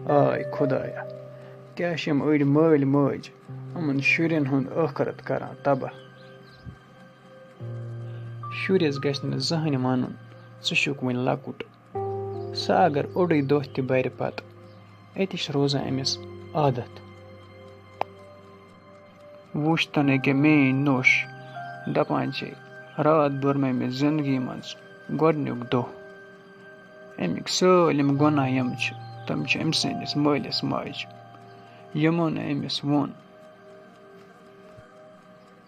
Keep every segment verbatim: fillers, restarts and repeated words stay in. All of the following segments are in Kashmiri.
آے خۄدایا، کیٛاہ چھِ یِم أڑۍ مٲلۍ مٲج یِمَن شُرٮ۪ن ہُنٛد ٲخرت کران تباہ؟ شُرِس گژھِ نہٕ زٕہٕنۍ وَنُن، "ژٕ چھُکھ وُنہِ لۄکُٹ۔" سُہ اگر اوٚڑُے دۄہ تہِ بَرِ پَتہٕ، أتی چھِ روزان أمِس عادت۔ وُچھ تَن ییٚکیٛاہ میٛٲنۍ نوٚش، دَپان چھے، راتھ بوٚر مےٚ أمِس زِندگی منٛز گۄڈٕنیُک دۄہ۔ اَمِکۍ سٲلِم گۄناہ یِم چھِ، تِم چھِ أمۍ سٕنٛدِس مٲلِس ماجہِ، یِمو نہٕ أمِس ووٚن۔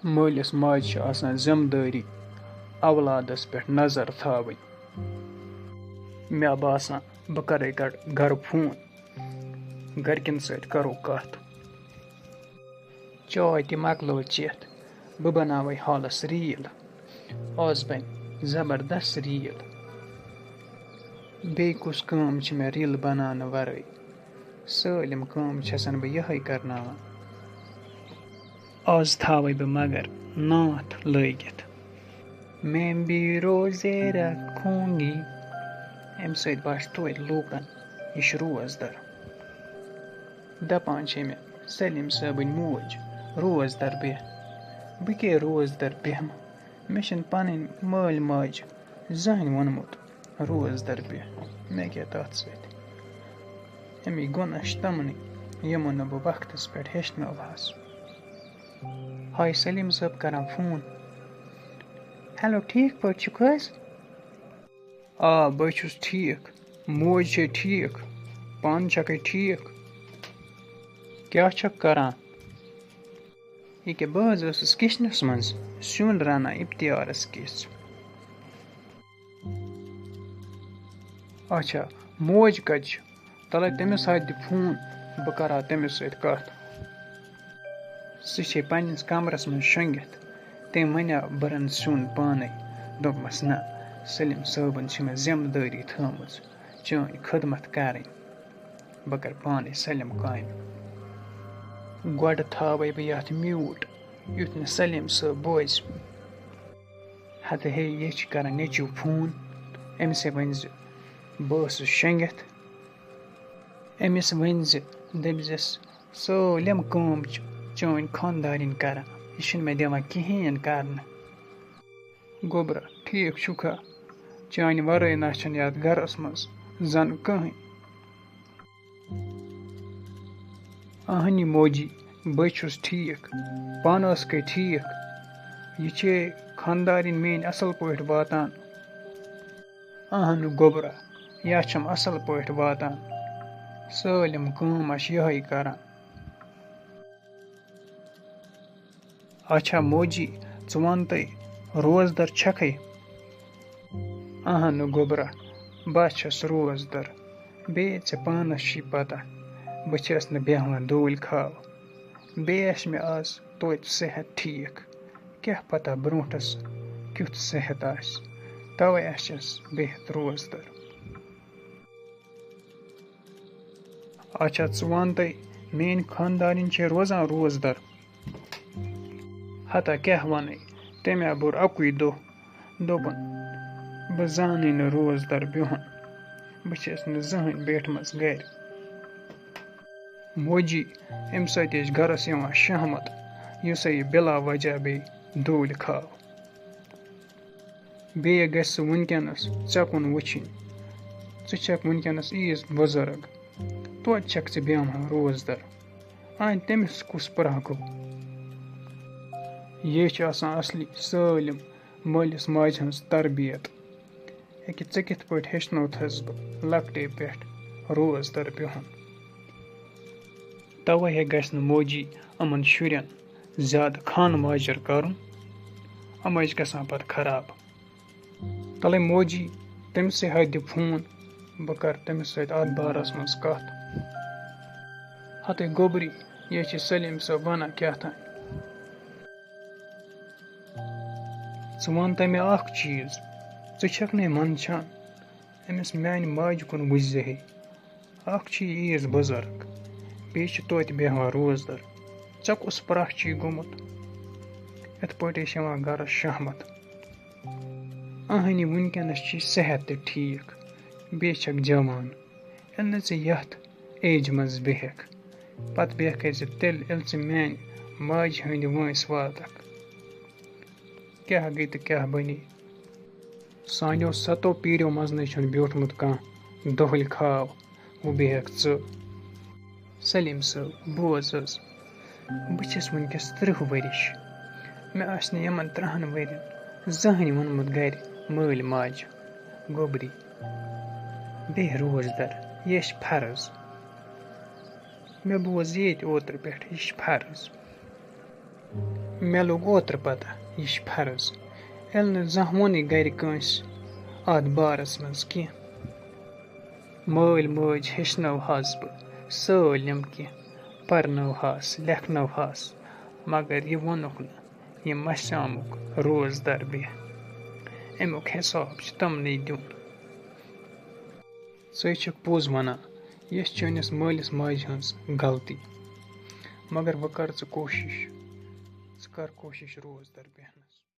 مٲلِس ماجہِ چھِ آسان ذِمہٕ دٲری اولادَس پٮ۪ٹھ نظر تھاوٕنۍ۔ مےٚ باسان، بہٕ کَرَے گَڑ-، گَرٕ فون، گَرِکٮ۪ن سۭتۍ کَرو کَتھ۔ چاے تہِ مۄکلٲو چٮ۪تھ، بہٕ بَناوَے حالَس ریٖل۔ آز بَنہِ زبردست ریٖل۔ بیٚیہِ کُس کٲم چھِ مےٚ ریٖل بَناونہٕ وَرٲے؟ سٲلِم کٲم چھَسَن بہٕ یِہوٚے کَرناوان۔ آز تھاوَے بہٕ مگر ناتھ لٲگِتھ۔ میں بھی روزے رکھوں گی۔ اَمہِ سۭتۍ باسہِ توتہِ لوٗکَن، یہِ چھُ روزدَر۔ دَپان چھے مےٚ سلیٖم صٲبٕنۍ موج، "روزدَر بیٚہہ۔" بہٕ کیٛاہ روزدَر بیٚہمہٕ؟ مےٚ چھِنہٕ پَنٕنۍ مٲلۍ ماجہِ زٕہٕنۍ ووٚنمُت، "روزدَر بیٚہہ۔" مےٚ کیٛاہ تَتھ سۭتۍ؟ اَمِکۍ گۄناہ چھِ تِمنٕے، یِمو نہٕ بہٕ وقتَس پٮ۪ٹھ ہیٚچھنٲوہَس۔ ہاے سلیٖم صٲب کران فون۔ ہیلو، ٹھیٖک پٲٹھۍ چھُکھ حظ؟ آ، بہٕ چھُس ٹھیٖک۔ موج چھے ٹھیٖک؟ پانہٕ چھکھے ٹھیٖک؟ کیٛاہ چھکھ کران؟ ییٚکیٛاہ بہٕ حظ ٲسٕس کِچنَس منٛز سیُن رَنان اِفتِیارَس کِژھ۔ اچھا، موج کَتہِ چھِ؟ تَلَے تٔمِس اَتھِ دِ فون، بہٕ کَرٕ ہا تٔمِس سۭتۍ کَتھ۔ سُہ چھے پنٛنِس کَمرَس منٛز شۄنٛگِتھ۔ تٔمۍ وَنیٛاو، "بہٕ رَنہٕ سیُن پانَے۔" دوٚپمَس، "نہ، سلیٖم صٲبَن چھِ مےٚ ذِمہٕ دٲری تھٲومٕژ چٲنۍ خدمت کَرٕنۍ۔ بہٕ کَرٕ پانَے سٲلِم کامہِ۔ گۄڈٕ تھاوَے بہٕ یَتھ میوٗٹ، یُتھ نہٕ سلیٖم صٲب بوزِ۔" ہَتہٕ ہے، یہِ چھِ کَران نیٚچوٗ فون، أمِس ہے ؤنۍ زِ بہٕ ٲسٕس شۄنٛگِتھ۔ أمِس ؤنۍ زِ، دٔپۍزٮ۪س، سٲلِم کٲم چھِ چٲنۍ خانٛدارِنۍ کَران، یہِ چھِنہٕ مےٚ دِوان کِہیٖنۍ کَرنہٕ۔ گوٚبرا، ٹھیٖک چھُکھا؟ چانہِ وَرٲے نہ چھَنہٕ یَتھ گَرَس منٛز زَن کٕہٕنۍ۔ اَہنہِ موجی، بہٕ چھُس ٹھیٖک، پانہٕ ٲسکھے ٹھیٖک؟ یہِ چھے خانٛدارِنۍ میٛٲنۍ اَصٕل پٲٹھۍ واتان؟ اَہنہٕ گوٚبرا، یا چھَم اَصٕل پٲٹھۍ واتان، سٲلِم کٲم آسہِ یِہوٚے کَران۔ اچھا موجی، ژٕ وَن تہٕ، روزدَر چھَکھَے؟ اَہنہٕ گوٚبرا، بہٕ چھَس روزدَر۔ بیٚیہِ ژےٚ پانَس چھِی پَتہ، بہٕ چھَس نہٕ بیٚہوان دوٗلۍ کھاو۔ بیٚیہِ آسہِ مےٚ آز توتہِ صحت ٹھیٖک۔ کیٛاہ پَتہ برٛونٛٹھَس کیُتھ صحت آسہِ، تَوَے آسٮ۪س بِہِتھ روزدَر۔ اچھا، ژٕ وَن تہٕ، میٛٲنۍ خانٛدارِنۍ چھے روزان روزدَر؟ ہتا کیٛاہ وَنَے، تٔمۍ ہا بوٚر اَکُے دۄہ، دوٚپُن، "بہٕ زانَے نہٕ روزدَر بِہُن، بہٕ چھَس نہٕ زٕہٕنۍ بیٖٹھمٕژ گَرِ۔" موجی، اَمہِ سۭتۍ ٲسۍ گَرَس یِوان شہمت، یُس ہا یہِ بِلا وجہ بیٚیہِ دوٗلۍ کھاو۔ بیٚیہِ گژھِ سُہ وٕنکیٚنَس ژےٚ کُن وٕچھِنۍ۔ ژٕ چھَکھ وٕنکیٚنَس عیٖز بُزرٕگ۔ توتہِ چھَکھ ژٕ بیٚہوان روزدَر۔ آے تٔمِس کُس پرٛاہ گوٚو؟ یے چھِ آسان اَصلی سٲلِم مٲلِس ماجہِ ہٕنٛز تربیت۔ أکہِ ژےٚ کِتھ پٲٹھۍ ہیٚچھنوتھَس بہٕ لۄکٹے پٮ۪ٹھ روزدَر بِہُن؟ تَوَے ہے گژھِ نہٕ موجی یِمَن شُرٮ۪ن زیادٕ خانہٕ ماجر کَرُن، یِم ٲسۍ گژھان پَتہٕ خراب۔ تَلَے موجی، تٔمِسٕے ہَتہِ دِ فون، بہٕ کَرٕ تٔمِس سۭتۍ اَتھ بارَس منٛز کَتھ۔ ہَتَے گوٚبری، یہِ چھِ سلیٖم صٲب وَنان کیٛاہ تام۔ ژٕ وَن تہٕ مےٚ اَکھ چیٖز، ژٕ چھَکھ نے منٛدچھان؟ أمِس میٛانہِ ماجہِ کُن وٕچھ زِ ہے۔ اَکھ چھِ یہِ عیٖز بُزرگ، بیٚیہِ چھِ توتہِ بیٚہوان روزدَر۔ ژےٚ کُس پرٛاہ چھُے گوٚمُت؟ یِتھ پٲٹھۍ ٲسۍ یِوان گَرَس شہمت۔ اَہنہِ، وٕنکیٚنَس چھُے صحت تہِ ٹھیٖک، بیٚیہِ چھَکھ جوان۔ ییٚلہِ نہٕ ژےٚ یَتھ ایجہِ منٛز بیٚہکھ۔ پتہٕ بیٚہکھ زِ تیٚلہِ ییٚلہِ ژٕ میانہِ ماجہِ ہٕنٛدِ وٲنٛسہِ واتکھ۔ کیٛاہ گٔے تہٕ کیٛاہ بنی؟ سانیو ستو پیٖرِو منٛز نَے چھُنہٕ بیوٗٹھمُت کانٛہہ دۄہلہِ کھاو، وۄنۍ بیٚہکھ ژٕ۔ سلیٖم صٲب، بوز حظ، بہٕ چھَس وٕنکیٚس تٕرٛہ ؤرِش۔ مےٚ آسہِ نہٕ یِمَن تٕرٛہَن ؤرِین زٕہٕنۍ ووٚنمُت گَرِ مٲلۍ ماجہِ، گوٚبری، بیٚہہ روزدَر، یہِ چھِ فرض۔ مےٚ بوز ییٚتہِ اوترٕ پٮ۪ٹھ، یہِ چھِ فرض۔ مےٚ لوٚگ اوترٕ پَتہ، یہِ چھِ فرض۔ ییٚلہِ نہٕ زانٛہہ ووٚنُے گَرِ کٲنٛسہِ اَتھ بارَس منٛز کینٛہہ۔ مٲلۍ مٲج ہیٚچھنٲوہَس بہٕ سٲلِم کینٛہہ، پَرنٲوہَس، لیکھنٲوہَس، مگر یہِ ووٚنُکھ نہٕ، یہِ مَسیٛامُک روزدَر بیٚہہ۔ اَمیُک حِساب چھُ تِمنٕے دیُن۔ ژٕ چھُکھ پوٚز وَنان، یہِ چھِ چٲنِس مٲلِس ماجہِ ہٕنٛز غلطی۔ مگر وۄنۍ کر ژٕ کوٗشِش، ژٕ کر کوٗشِش روزدَر بیٚہنَس۔